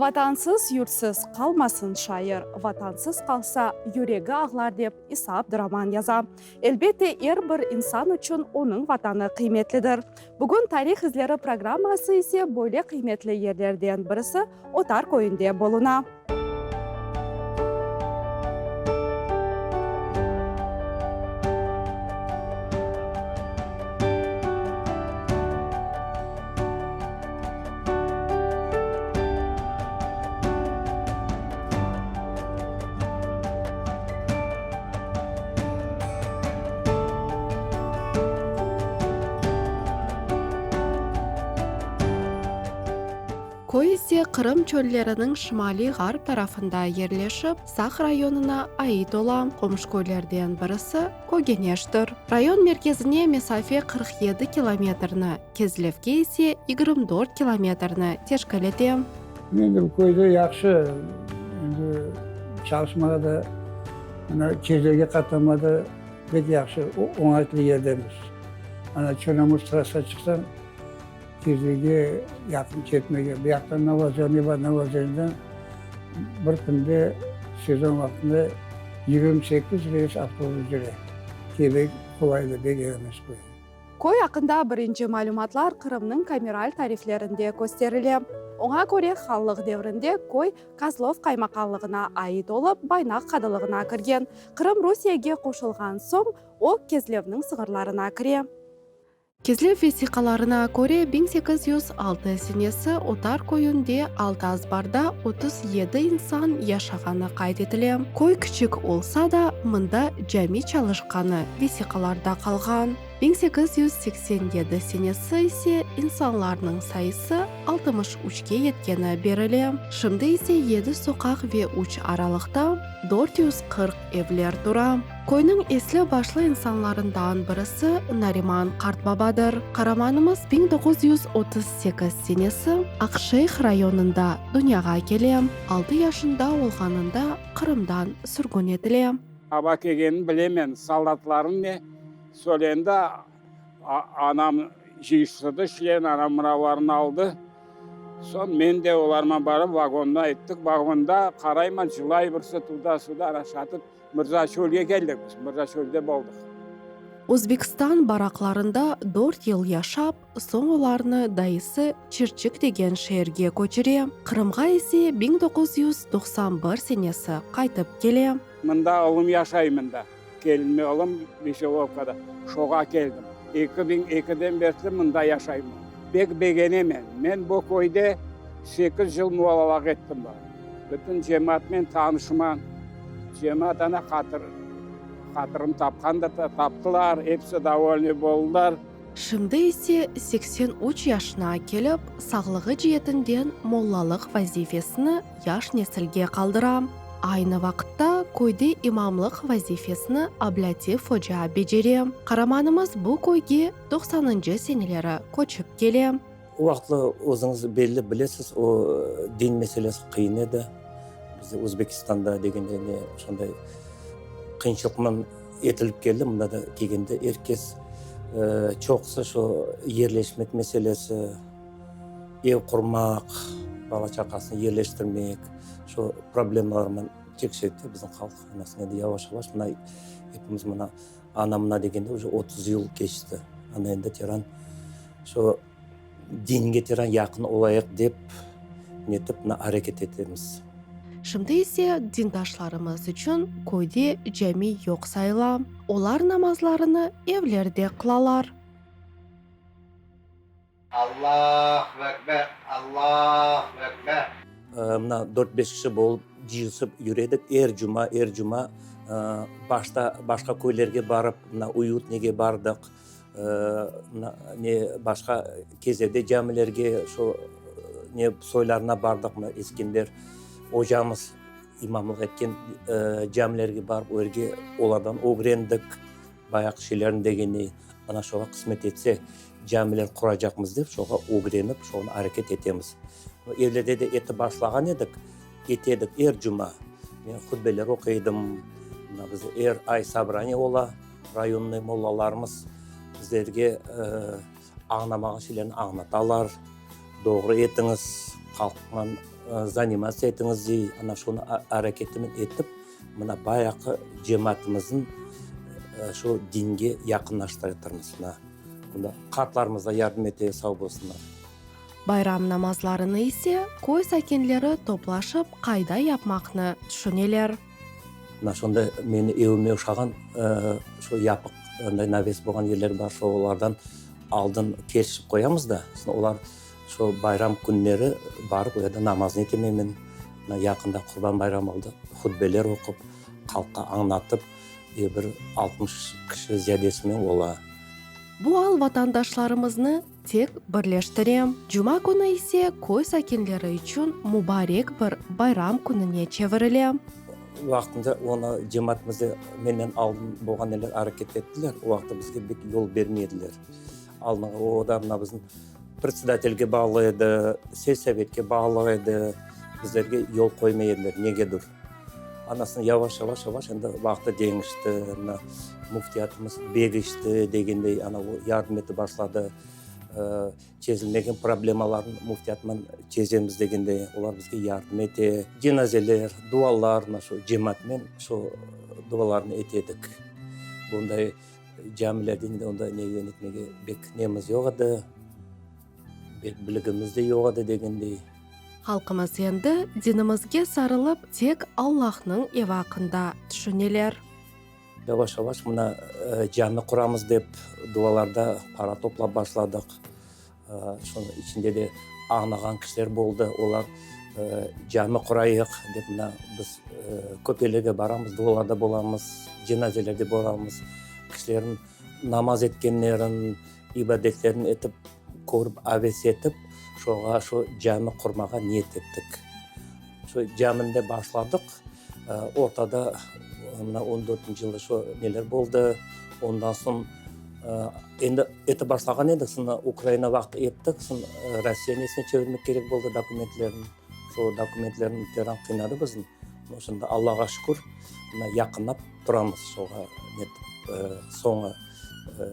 Vatansız, yurtsız qalmasın şair, Vatansız qalsa, yüregi ağlar dep İsa Abduraman yaza. Elbette, er bir insan içün onıñ Vatanı qıymetlidir. Bugün Tarih izleri programması ise böyle qıymetli yerlerden birisi Otar köyünde buluna. Köy ise Qırım çölleriniñ şimaliy-ğarp tarafında yerleşip, Saq rayonına ait ola. Qomşu köylerden birisi Kögeneştir. Rayon merkezine mesafe 47 kilometrni, Kezlevge ise 24 kilometrni teşkil ete. Endi bu köyde yahşı, endi çalışmağa da, mına Kezlevge qatnamağa da pek yahşı, oñaytlı yerdemiz. Ana Çornomorsk trassağa çıqsañ, Kezlevge yaqın ketmege, bu yaqtan Novozörnıy bar, Novozörnıydan bir künde sezon vaqtında 28 reys avtobus yüre. Kebek qolaylı, bek erimez köy. Köy aqqında birinci malümatlar Qırımnıñ kameral tariflerinde kösterile. Oña köre, hanlıq devrinde köy Kozlov qaymaqanlığına ait olıp, Baynaq qadılığına kirgen. Qırım Rusiyege qoşulğan soñ, o, Kezlevniñ sıñırlarına kire. Kezlev vesiqalarına köre, 1806 senesi Otar köyünde altı azbarda 37 insan yaşağanı qayd etile. Köy kiçik olsa da, mında cami çalışqanı vesiqalarda qalğan. 1887 senesi ise insanlarnıñ sayısı 63-ke yetkeni berile. Şimdi ise yedi soqaq ve üç aralıqta 440 evler tura. Köyniñ esli-başlı insanlarından birisi Nariman qartbabadır. Qaramanımız 1938 senesi Aqşeyh rayonında dünyağa kele, altı yaşında olğanında Qırımdan sürgün etile. Ava kelgenini bilemen, soldatlarnı ne söylendi, anam cıyıştırdı şilerini, anam mınalarını aldı. Soñ men de olarman barıp vagonda ettik, vagonda qarayman, cılay birisi tuda-suda, ana şatıp Mırzaçölge keldik biz, Mırzaçölde boldıq. Özbekistan baraqlarında dört yıl yaşap, soñ olarnı dayısı Çirçik degen şeerge köçüre, Qırımğa ise 1991 senesi qaytıp kele. Mında oğlum yaşay mında, kelinmi oğlum Veselovkada, şoğa keldim. 2002-den berli mında yaşayman. Bek begenemen. Men bu köyde sekiz yıl mualalaq ettim. Bütün cemaatnen tanışman. Cemaat ana hatır, hatırım tapqan da taptılar, episi dovolnıy boldılar. Şimdi ise 83 yaşına kelip, sağlığı cietinden mollalıq vazifesini yaş nesilge qaldıra. Aynı vaqıtta köyde imamlıq vazifesini Ablâtif oca becere. Qaramanımız bu köyge doqsanıncı seneleri köçip kele. O vaqıtlı özüñiz belli bilesiz, o din meselesi qıyın edi. Bizde Özbekistanda degende ne şonday qıyınçılıqman etilip keldi. Mında da kelgende er kes çoqusı şu yerleşmek meselesi, ev qurmaq, bala-çaqasını yerleştirmek, şu problemalarman çekişekte bizim halq. Anasını endi yavaş-yavaş mına epimiz mına Ana-mına degende uje 30 yıl keçti. Ana endi teran şu dinge teran yaqın olayıq dep netip mına areket etemiz. Şimdi ise dindaşlarımız içün köyde cami yoq sayıla. Olar namazlarını evlerde qılalar. Allahu Ekber, Allahu Ekber. Mına dört-beş kişi bolıp cıyılışıp yüre edik. Er cuma, er cuma başta başqa köylerge barıp, mına Uyutnege bardıq, mına ne başqa Kezlevde camilerge, şu ne soylarına bardıq, mına Eskender ocamız imamlıq etken camilerge barıp, o yerge olardan ögrendik. Bayağı şeylerni degeni, ana şoğa qısmet etse, camiler quracaqmız dep, şoğa ögrenip, şoña areket etemiz. Evlerde de etip başlağan edik, ete edik er cuma. Men hutbeler oquy edim, mına bizde er ay sobraniye ola, rayonnıy mollalarımız bizlerge añlamağan şeylerni añlatalar, doğru etiñiz, halqman. Zanimatsiya etiñiz dey, ana şunı areketini etip, mına bayaqı cemaatımıznıñ şu dinge yaqınlaştırtırmız. Mına bunda qartlarımız da yardım ete, sağ bolsunlar. Bayram namazlarını ise köy sakinleri toplaşıp qayda yapmaqnı tüşüneler. Mına şonda meni evime oşağan şu yapıq anday naves bolğan yerler bar, şo olardan aldın kelişip qoyamız da, soñ olar Şu bayram künleri barıp o yerde namaznı etemen men. Mına yaqında Qurban bayramı oldı, hutbeler oqup, halqqa añlatıp, e, bir 60 kişi ziyadesinen ola. Bu al vatandaşlarımıznı tek birleştire. Cuma künü ise köy sakinleri içün mubarek bir bayram kününe çevirile. Vaqtında onı cemaatımızda menden aldın bolğan neler areket ettiler, o vaqıtta bizge bek yol bermediler. Aldın o da mına bizim Predsedatelge bağlı edi, selsovetke bağlı edi, bizlerge yol qoymay ediler, negedir. Anasını yavaş-yavaş-yavaş endi vaqtı deñişti, mına müftiyatımız begişti degendey, ana o yardım etip başladı, çezilmegen problemalarnı müftiyatman çezemiz degendey, olar bizge yardım ete. Cenazeler, dualar, mına şu cemaatmen şu dualarnı ete edik. Bunday Camilerden de onda nege netmege bek nemiz yoq edi, bek bilgimiz de yoq edi degendey. Halqımız endi dinimizge sarılıp, tek Allahnıñ evi aqqında tüşüneler. Yavaş-yavaş mına cami quramız dep dualarda para toplap başladıq. Şunıñ içinde de añlağan kişiler boldı, olar cami qurayıq dep mına biz köp yerlerge baramız, dualarda bolamız, cenazelerde bolamız, kişilerniñ namaz etkenlerin, ibadetlerin etip, körip, aves etip, şoğa şu cami qurmağa niyet ettik. Şu camini de başladıq, ortada mına on dörtünci yılda şu neler boldı, ondan soñ Endi etip başlağan edik, soñra Ukraina vaqtı ettik, soñ Rossiya nesine çevirmek kerek boldı dokumentlerini. Şu dokumentlerni teran qıynadı bizni. No, şimdi Allağa şükür, mına yaqınlap turamız şoğa netip, soñu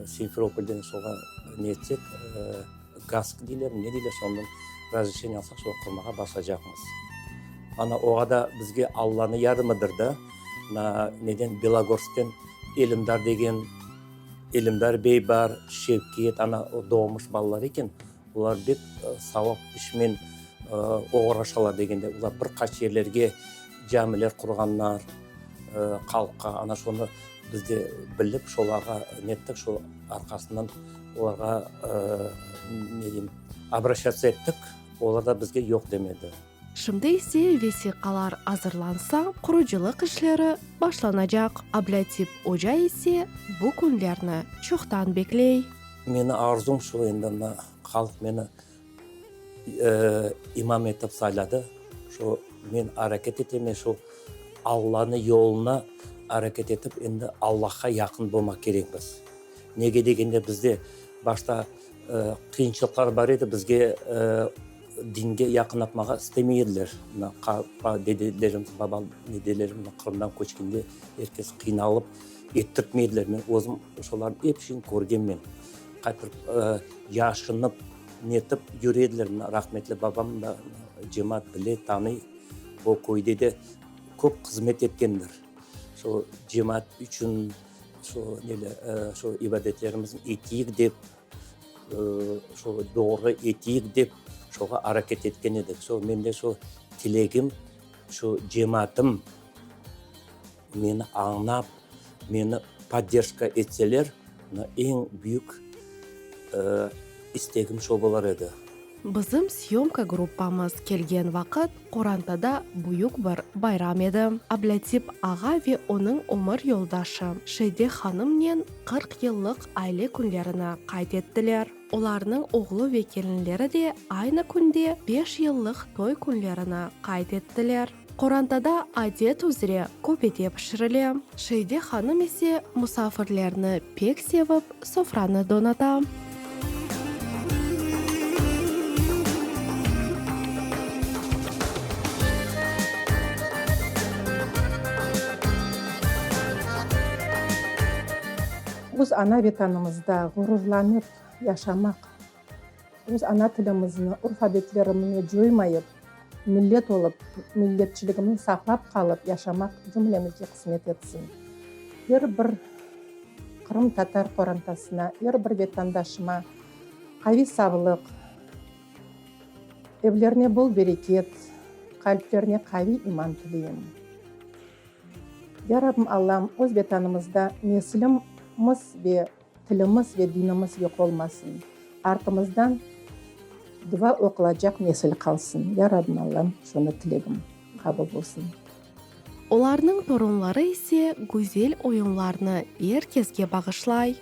Simferopolden şoğa ne etsek, GASK deyler, ne deyler, şondan razrişeniye alsaq, şoğa qurmağa başlaycaqmız. Ana oğa da bizge Allanıñ yardımıdır da, mına neden Belogorskten Elimdar degen Elimdar bey bar, Şevket, ana, o doğmuş balalar eken, olar bek savap işmen oğraşalar degende, olar bir qaç yerlerge camiler qurğanlar halqqa, ana şonı biz de bilip, şolarğa nettik, şo arqasından olarğa, ne deyim, obraşatsa ettik, olar da bizge yoq demedi. Şimdi ise vesiqalar azırlansa, qurucılıq işleri başlanacaq. Ablâtip oca ise bu künlerni çoqtan bekley. Meni arzum şu, endi mına halq meni imam etip sayladı, şu men areket etemen, şu Allanı yoluna areket etip, endi Allahqa yaqın bolmaq kerekmiz. Nege degende, bizde başta qıyınçılıqlar bar edi, bizge Dinge yaqınlatmağa istemey ediler. Mına, dedelerimiz, babam, dedelerim mına Qırımdan köçkende er kes qıynalıp ettirtmey ediler. Men özüm şolarnıñ episini körgenmen. Qaytırıp yaşınıp, netip yüre ediler. Mına, rahmetli babam da cemaat bile, tanıy, o köyde de köp hızmet etkendir. Şo cemaat içün, şo nele, şo ibadetlerimizni eteyik dep. Şo doğru eteyik dep, şoğa areket etken edik. Şo mende şo tilegim, şo cemaatım meni añlap, meni podderjka etseler, mına eñ büyük istegim şo bolar edi. Bizim syomka gruppamız kelgen vaqıt qorantada büyük bir bayram edi. Ablâtip ağa ve onıñ ömür yoldaşı Şeyde hanımnen 40 yıllıq aile künlerini qayd ettiler. Olarnıñ oğlu ve kelinleri de aynı künde beş yıllıq toy künlerini qayd ettiler. Qorantada adet üzre köbete pişirile. Şeyde hanım ise musafirlerni pek sevip, sofranı donata. Öz ana Vetanımızda ğururlanıp yaşamaq, öz ana tilimizni, urf-adetlerimizni coymayıp. Millet olıp, milletçiligimizni saqlap qalıp yaşamaq cümlemizge qısmet etsin. Er bir qırımtatar qorantasına, er bir vetandaşıma qaviy sağlıq, evlerine bol bereket, qalplerine qaviy iman tileyim. Ya Rabbim Allam, öz Vetanımızda neslimiz ve tilimiz ve dinimiz yoq olmasın, artımızdan dua oqulacaq nesil qalsın. Ya Rabbim Allam, şunı tilegim qabul bolsun. Olarnıñ torunları ise güzel oyunlarnı er kesge bağışlay.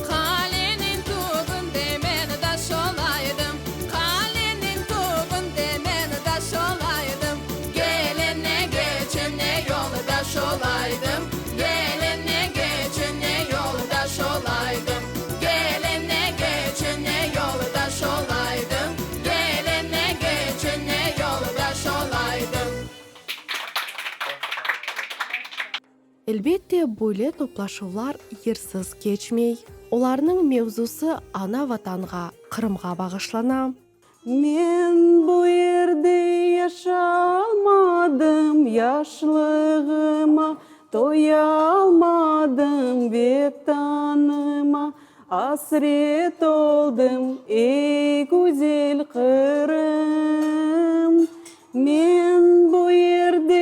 Qaleniñ tübünde men taş olaydım, Qaleniñ tübünde men taş olaydım, Gelene keçene yoldaş olaydım, Gelene keçene yoldaş olaydım, Gelene keçene yoldaş olaydım, Gelene keçene yoldaş olaydım. Elbette, böyle toplaşuvlar yersiz keçmey. Olarnıñ mevzusı ana-Vatanğa, Qırımğa bağışlana. Men bu yerde yaşalmadım, Yaşlığıma toyalmadım, Vetanıma asret oldım, Ey, güzel Qırım! Men bu yerde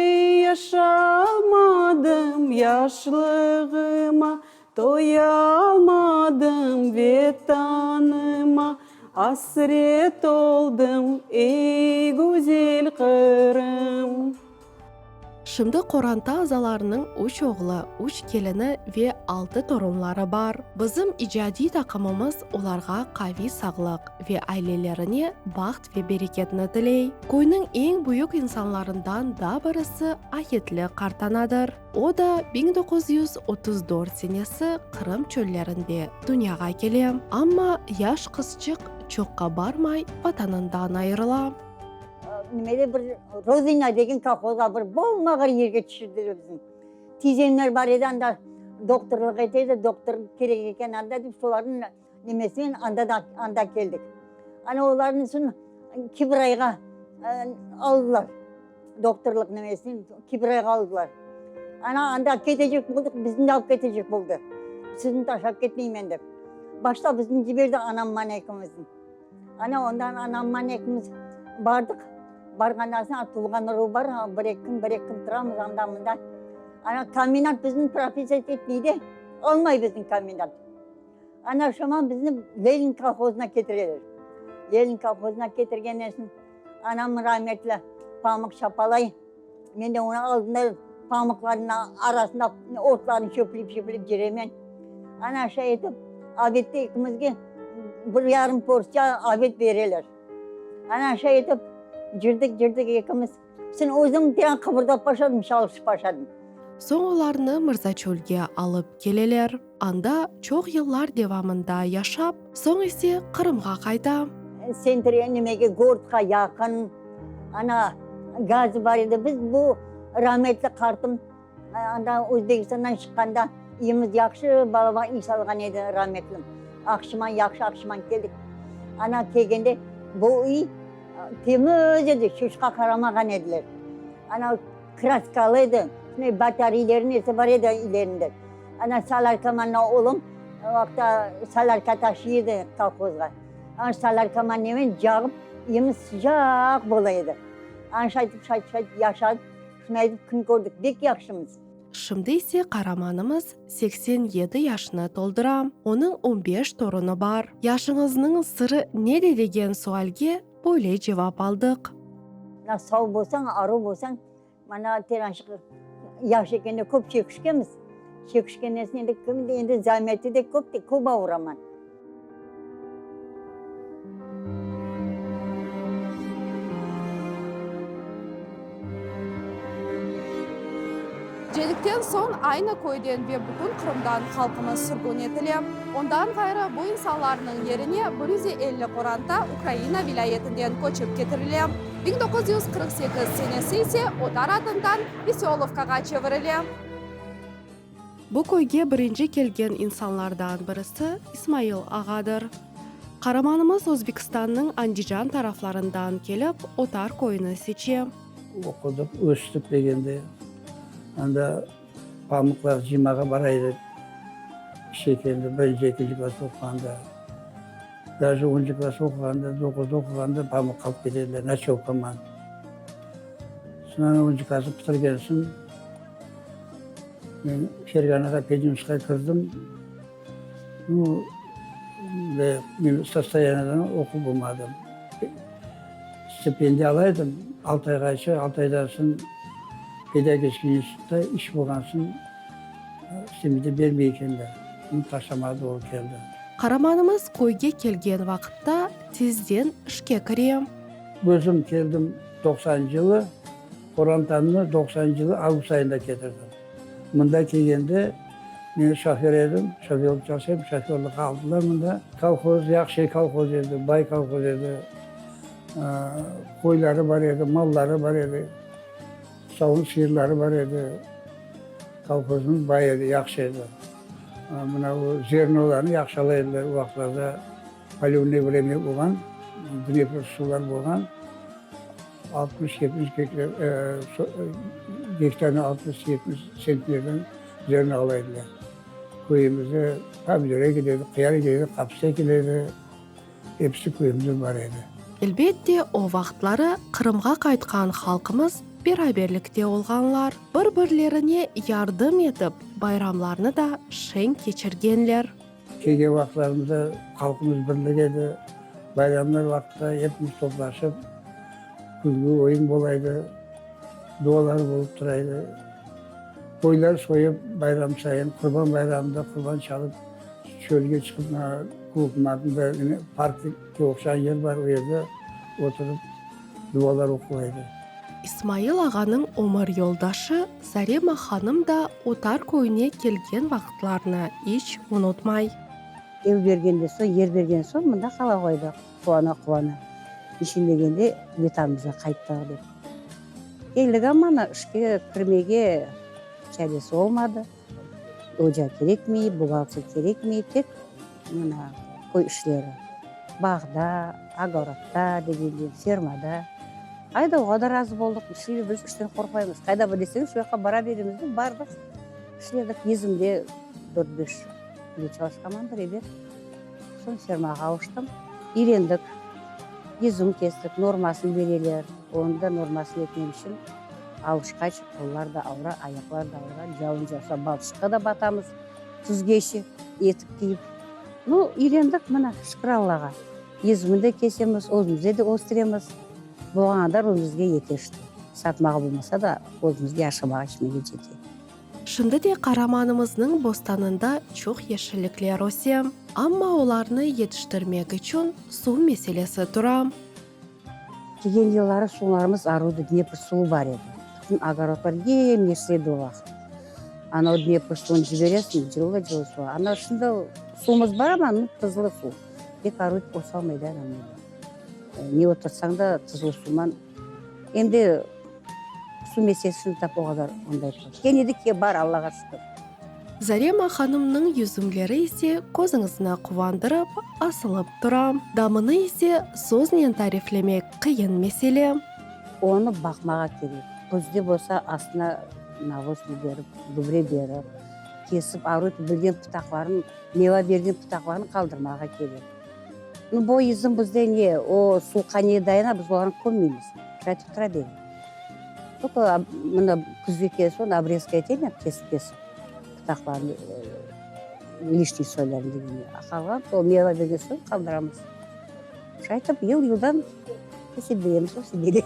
yaşalmadım, Yaşlığıma Toyalmadım Vetanıma, asret oldım, ey, güzel Qırım. Şimdi qoranta azalarınıñ üç oğlu, üç kelini ve altı torunları bar. Bizim icadiy taqımımız olarğa qaviy sağlıq ve ailelerine baht ve bereketni tiley. Köyniñ eñ büyük insanlarından daa birisi Ayetli qartanadır. O da 1934 senesi Qırım çöllerinde dünyağa kele. Amma yaş qızçıq çoqqa barmay vatanından ayırıla. Nimede bir Rozina degen kolhozğa bir bolmağır yerge tüşürdiler bizni. Tiyzemler bar edi anda, doktorlıq ete edi, doktor kerek eken anda dep solarnıñ nemesinen anda da anda keldik. Ana olarnıñ soñ Kibrayğa aldılar. Doktorlıq nemesinen Kibrayğa aldılar. Ana anda ketecek boldıq, bizni de alıp ketecek boldı. Sizni taşlap ketmeymen dep. Başta bizni ciberdi anamman ekimizni. Ana ondan anamman ekimiz bardıq. Barğandan soñ tuvğan uruv bar, bir-eki kün, bir-eki kün turamız anda-mında. Ana kombinat bizni propisat etmey de, almay bizni kombinat. Ana şoman bizni Lenin kolhozına ketireler. Lenin kolhozına ketirgenden soñ anam rametli pamıq çapalay. Men de onıñ aldında pamıqlarnıñ arasında otlarnı çöplep-çöplep cüremen. Ana şay etip, obedde ekimizge bir yarım porsiya obed bereler. Ana şay etip, cürdik, cürdik ekimiz. Sen özüm de qıbırdap başladım, çalışıp başladım. Soñ olarnı Mırzaçölge alıp keleler. Anda çoq yıllar devamında yaşap, soñ ise Qırımğa qayta. Tsentrge, nimege, gordqa yaqın, ana, gaz bar edi. Biz bu rametli qartım anda Özbekistandan çıqqanda uyumız yahşı balaban uy salğan edi rametlim. Aqşıman, yahşı aqşıman keldik. Ana, kelgende bu uy temiz edi, şuşqa qaramağan ediler. Ana, kraskalı edi, batareyleri nesi bar edi ilerinde. Ana, solarka mana oğlum o vaqıtta solarka taşıy edi kolhozğa. Ana, solarka nemen cağıp, uyumız sıcaq bola edi. Ana, şaytip, şaytip, şaytip yaşadık, şunaytip kün kördik, bek yahşımız. Şimdi ise qaramanımız 87 yaşını toldura, onıñ on beş torunı bar. Yaşıñıznıñ sırı nede degen sualge böyle cevap aldıq. Mına sav bolsañ, aruv bolsañ, mana teranşıq yaş ekende köp çekişkenmiz. Çekişkenden soñ endi kim endi zameti de köp, köp avuraman. Cenkten soñ aynı köyden ve bütün Qırımdan halqımız sürgün etile. Ondan ğayrı, bu insanlarnıñ yerine 150 qoranta Ukraina vilâyetinden köçip ketirile. 1948 senesi ise Otar adından Vesölovkağa çevirile. Bu köyge birinci kelgen insanlardan birisi İsmail ağadır. Qaramanımız Özbekistannıñ Andijan taraflarından kelip, Otar köyüni seçe. Oqudıq, östik degende, anda pamuqlar cıymağa bara edik, işe keldi, birinci, ekinci klasta oquğanda, daje oncı klasta oquğanda, doquzda oquğanda pamuq alıp kete ediler, naçövkaman. Soñra oncı klasnı bitirgen soñ, men Ferganağa pedinstitutqa kirdim. Nu, ve men sostoyaniyadan oqup olmadım. Stipendiya ala edim, altı ayğace, altı aydan soñ pedagogiskiy institutta iş bolğan soñ stipendiya bermey ekenler. Bunı taşlamağa doğru keldi. Qaramanımız köyge kelgen vaqıtta tezden işke kire. Özüm keldim doqsanıncı yılı, qorantamnı doqsanıncı yılı avgust ayında ketirdim. Mında kelgende men şofer edim, şofer olıp çalışa edim, şoferlıqqa aldılar mında. Kolhoz yahşı kolhoz edi, bay kolhoz edi. Qoyları bar edi, malları bar edi, savun sıyırları bar edi. Kolhozımız bay edi, yahşı edi. Mına bu zernolarnı yahşı ala ediler o vaqıtlarda. Polivnoye vremya bolğan, Dnepr suvlar bolğan, 60-70 gektarına 60-70 sentnerden zerno ala ediler. Köyümizde pomidor ekile edi, qıyar ekile edi, qapısta ekile edi, episi köyümizde bar edi. Elbette, o vaqıtları Qırımğa qaytqan halqımız beraberlikte olğanlar, bir-birlerine yardım etip, bayramlarnı da şeñ keçirgenler. Kelgen vaqıtlarımızda halqımız birlik edi, bayramlar vaqıtta epimiz toplaşıp, külgü, oyun bola edi, dualar bolıp tura edi. Qoylar soyıp, bayram sayın, Qurban bayramında qurban çalıp, çölge çıqıp, mına klubnıñ artında parkke oqşağan yer bar, o yerde oturıp dualar oqula edi. İsmail ağanıñ ömür yoldaşı Zarema hanım da Otar köyüne kelgen vaqıtlarını iç unutmay. Ev bergende soñ, yer bergen soñ mında qala qoydıq, quvana-quvana. Niçün degende, Vetanımızğa qayttıq dep. Keldik amma, işke kirmege çaresi olmadı. Oca kerekmey, buhgalter kerekmey, tek mına köy işleri, bağda, ogorodda degende, fermada. Aydavğa da razı boldıq, şimdi biz işten qorqmaymız, qayda bar deseñiz, şu yaqqa bara beremiz dep bardıq, işledik. Yüzümde dört-beş yıl çalışqanmandır, ebet. Soñ fermağa avuştım, üyrendik, yüzüm kestik, normasını bereler, onı da normasını etmem içün. Alışqaç, qollar da avra, ayaqlar da avra, cavun cavsa balçıqqa da batamız, tüzgeçi etik kiyip. Nu, üyrendik mına, şükür Allağa. Yüzümni de kesemiz, özümizde de östüremiz. Bolğan qadar özümizge yete işte. Satmağa bolmasa da, özümizge aşamağa, içmege yete. Şimdi de qaramanımıznıñ bostanında çoq yeşillikler öse. Amma olarnı yetiştirmek içün suv meselesi tura. Kelgen yılları suvlarımız arudı, Dnepr suvu bar edi. Bütün ogorodlar yem-yeşil edi o vaqıt. Ana o Dnepr suvun ciberesiñ, cıllı-cıllı suv. Ana şimdi suvumız bar amma, nu, tuzlu suv. Pek aruy osalmay da adam öyle. Ne oturtsañ da tuzlu suvman. Em de suv meselesi şimdi tap o qadar onday tügül. Kene de ki bar, Allağa şükür. Zarema hanımnıñ yüzümleri ise közüñizni quvandırıp, asılıp tura. Damını ise söznen tariflemek qıyın mesele. Onı baqmağa kerek. Küzde bolsa astına navoz berip, gübre berip, kesip, aruyıp bilgen pıtaqların, meva bergen pıtaqlarını qaldırmağa kerek. Nu, bu yüzüm bizde ne, o suvqa ne dayana, biz olarnı kömmeymiz, şaytip tura bere. Tolko mına küzge kelgen soñ obrezka etem, kesip-kesip pıtaqlarını, lişniy soylarını degende. A qalğan o meva bergen soñ qaldıramız. Şaytip yıl-yıldan öse beremiz, öse bere.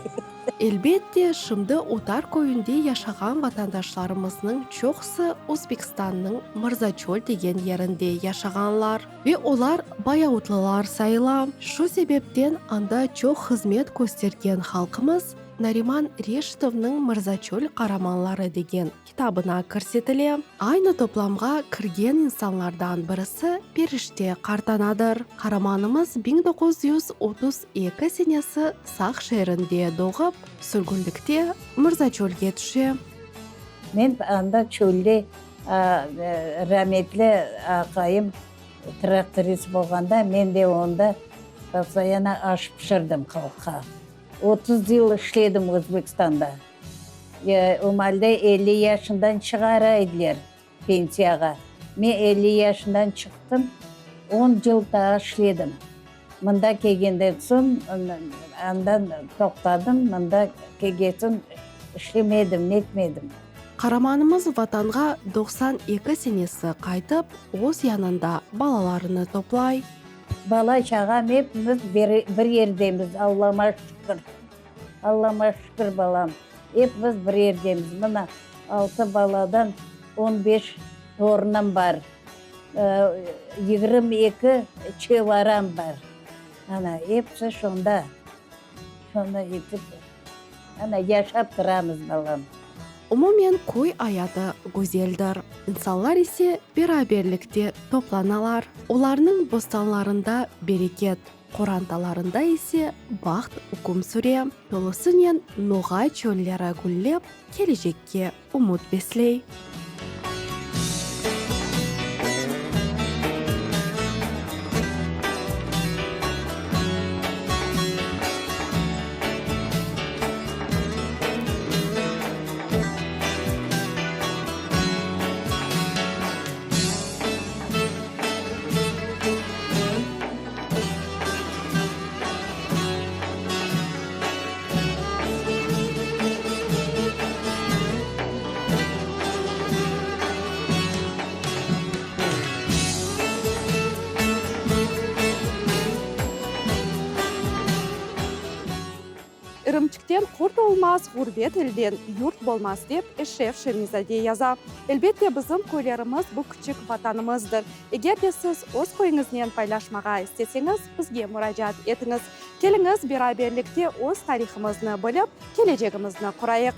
Elbette, şimdi Otar köyünde yaşağan vatandaşlarımıznıñ çoqusı Özbekistannıñ Mırzaçöl degen yerinde yaşağanlar. Ve olar bayautlılar sayıla. Şu sebepten anda çoq hızmet köstergen halqımız. Nariman Reşitovnıñ Mırzaçöl qaramanları degen kitabına kirsetile. Aynı toplamğa kirgen insanlardan birisi Perişte qartanadır. Qaramanımız 1932 senesi Saq şeerinde doğıp, sürgünlikte Mırzaçölge tüşe. Men anda çölde rametli aqayım traktorist bolğanda, men de onda postoyanno aş pişirdim halqqa. 30 yıl işledim Özbekistanda. O maalde 50 yaşından çıqara ediler pensiyağa. Men 50 yaşından çıqtım, on yıl daa işledim. Mında kelgenden soñ, andan toqtadım, mında kelgen soñ işlemedim, netmedim. Qaramanımız Vatanğa 92 senesi qaytıp, öz yanında balalarını toplay. Bala-çağam epimiz bir yerdemiz, Allama şükür. Allama şükür, balam, epimiz bir yerdemiz. Mına, altı baladan on beş torunım bar. 22 çevaram bar. Ana, episi şonda, şonda etip, ana, yaşap turamız, balam. Umumen, köy ayatı güzeldir. İnsanlar ise beraberlikte toplanalar. Olarnıñ bostanlarında bereket, qorantalarında ise baht üküm süre. Tolusınen noğay çölleri güllep, kelecekke ümüt besley. İrimçikten qurt olmaz, ğurbet elden yurt bolmaz, dep Eşref Şemizade yaza. Elbette, bizim köylerimiz bu küçük Vatanımızdır. Eger de siz öz köyüñiznen paylaşmağa isteseñiz, bizge muracaat etiñiz. Keliñiz, beraberlikte öz tarihımıznı bilip, kelecegimizni qurayıq.